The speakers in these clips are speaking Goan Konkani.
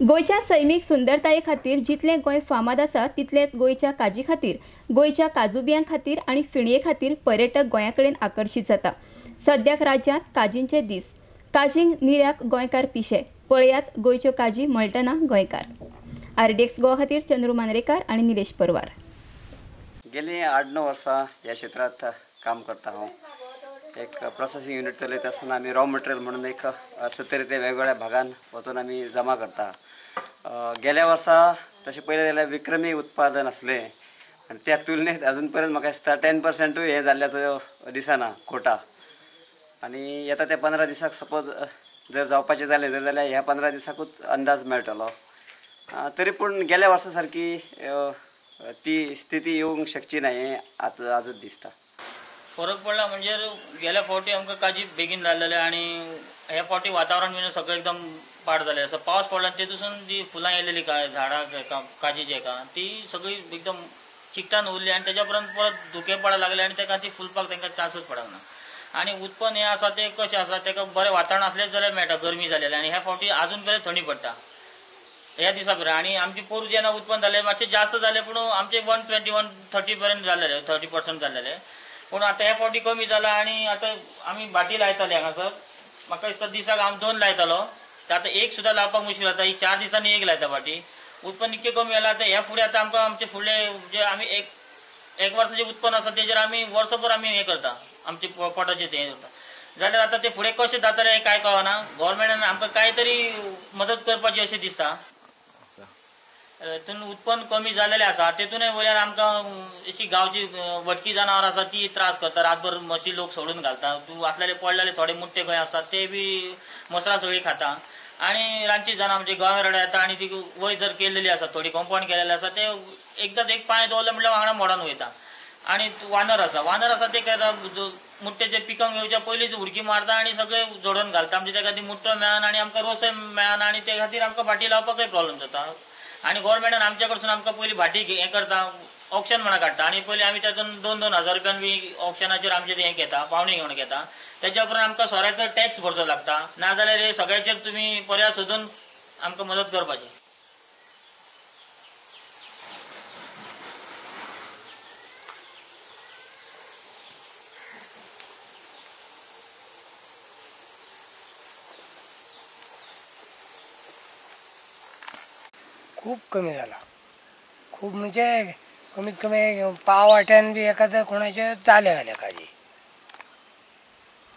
गोंयच्या सैमीक सुंदरताये खातीर जितलें गोंय फामाद आसा तितलेंच गोंयच्या काजी खातीर, गोंयच्या काजूबियां खातीर आनी फिणये खातीर पर्यटक गोंया कडेन आकर्शीत जाता. सद्याक राज्यांत काजींचे दीस. काजींक निऱ्याक गोंयकार पिशे. पळयात गोंयच्यो काजी मळटना गोंयकार. आरडीएक्स गोवा खातीर चंद्रू मांद्रेकार आनी निलेश परवार. गेली 8-9 वर्सां ह्या क्षेत्रांत काम करता हांव. एक प्रोसेसिंग युनिट चलयता आसतना आमी रॉ मटेरियल म्हणून एक 70 ते वेगवेगळ्या भागान वचून आमी जमा करता. गेल्या वर्सा तशें पळयलें जाल्यार विक्रमी उत्पादन आसलें आनी त्या तुलनेत अजून पर्यंत म्हाका दिसता 10%ूय हें जाल्ल्याचो दिसना कोटा. आनी येता त्या 15 दिसाक सपोज जर जावपाचें जालें जर जाल्यार ह्या 15 दिसाकूच अंदाज मेळटलो. तरी पूण गेल्या वर्सा सारकी ती स्थिती येवंक शकची ना हें आतां आजच दिसता. फरक पडला म्हणजे गेल्या फावटी आमकां काजी बेगीन जाल्लेले आनी ह्या फावटी वातावरण बीन सगळें एकदम पाड जालें आसा. पावस पडला तेतून जी फुलां येयलेली काय झाडां काजीची हेका ती सगळी एकदम चिकटान उरली आनी तेज्या उपरांत परत धुके पडा लागले आनी तेका ती फुलपाक तांकां चान्सूच पडना. आनी उत्पन्न हें आसा तें कशें आसा तेका बरें वातावरण आसलेंच जाल्यार मेळटा. गरमी जालेली आनी ह्या फावटी आजून पर्यंत थंडी पडटा ह्या दिसा पर्यंत. आनी आमची पोरूं जेन्ना उत्पन्न जालें मातशें जास्त जालें पूण आमचें 120 130 पर्यंत जालेलें, 30% जालेलें. पूण आतां ह्या फावटी कमी जाला आनी आतां आमी भाटी लायताले हांगासर. म्हाका दिसता दिसाक हांव 2 लायतालो, ते आतां 1 सुद्दां लावपाक मुश्कील जाता. ही 4 दिसांनी 1 लायता भाटी. उत्पन्न इतकें कमी जालां आतां ह्या फुडें आतां आमकां आमचें फुडलें जे आमी एक वर्साचें उत्पन्न आसा तेजेर आमी वर्सभर आमी हें करता, आमचें पोटाचें हें करता. जाल्यार आतां तें फुडें कशें जातलें हें कांय कळना. गव्हर्मेंटान आमकां कांय तरी मदत करपाची अशें दिसता. तितून उत्पन्न कमी जालेलें आसा तेतूनय वयल्यान आमकां अशी गांवची भटकी जनावरां आसा ती त्रास करता. रातभर म्हशी लोक सोडून घालता. तूं आसलेले पडलेले थोडे मुट्टे खंय आसतात ते बी मसरां सगळीं खाता. आनी रानची जनावरां म्हणजे गांव येता आनी ती वयर जर केल्लेली आसा थोडी कंपावंड केलेलें आसा ते एकदां एक पांय दवरलें म्हटल्यार वांगडा मोडून वयता. आनी वानर आसा, वानर आसा ते काय मुट्टे पिकांक येवच्या पयलींच उडकी मारता आनी सगळे जोडून घालता. म्हणजे तेका खातीर मुट्टो मेळना आनी आमकां रोसय मेळना आनी ते खातीर आमकां भाटी लावपाकय प्रॉब्लम जाता. आनी गव्हर्मेंटान आमच्या कडसून आमकां पयलीं भाटी हें करता, ऑक्शन म्हणून काडटा आनी पयलीं आमी तातूंत 2-2 हजार रुपयान बी ऑक्शनाचेर आमचें हें घेता, पावणी घेवन घेता. तेच्या उपरांत आमकां सोऱ्याचो टॅक्स भरचो लागता. नाजाल्यार हे सगळ्याचेर तुमी पर्याय सोदून आमकां मदत करपाची. खूब कमी जाला, खूब म्हणजे कमीत कमी पाव वाट्यान बी एखाद्या कोणाचे जाले जाले काजी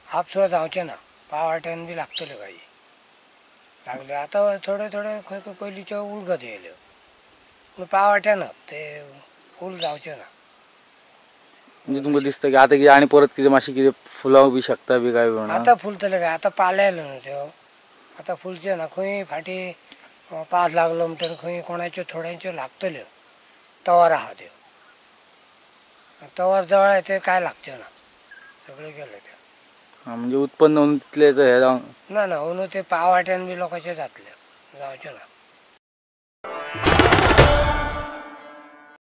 हाफ सुद्दां जावचें ना. पाव वाट्यान बी लागतल्यो काजी लागल्यो. आतां थोड्यो थोड्यो खंय खंय पयलींच्यो उलगत येयल्यो पूण पाव वाट्यानच ते फूल जावचें ना. म्हणजे तुमकां दिसता की आतां कितें आनी परत कितें मातशें कितें फुलां बी शकता बी काय म्हणून? आतां फुलतले काय, आतां पाले आयल्यो न्हू त्यो, आतां फुलच्यो ना. खंय फाटीं पावस लागलो म्हणटकीर खंय कोणाच्यो थोड्यांच्यो लागतल्यो तवार आहा त्यो, तवार जवळ ते काय लागच्यो ना, सगळे गेले ते. म्हणजे उत्पन्न तितलें हें जावंक ना ना, अंदू ते पाव वाट्यान बी लोकांचे जातले, जावच्यो ना.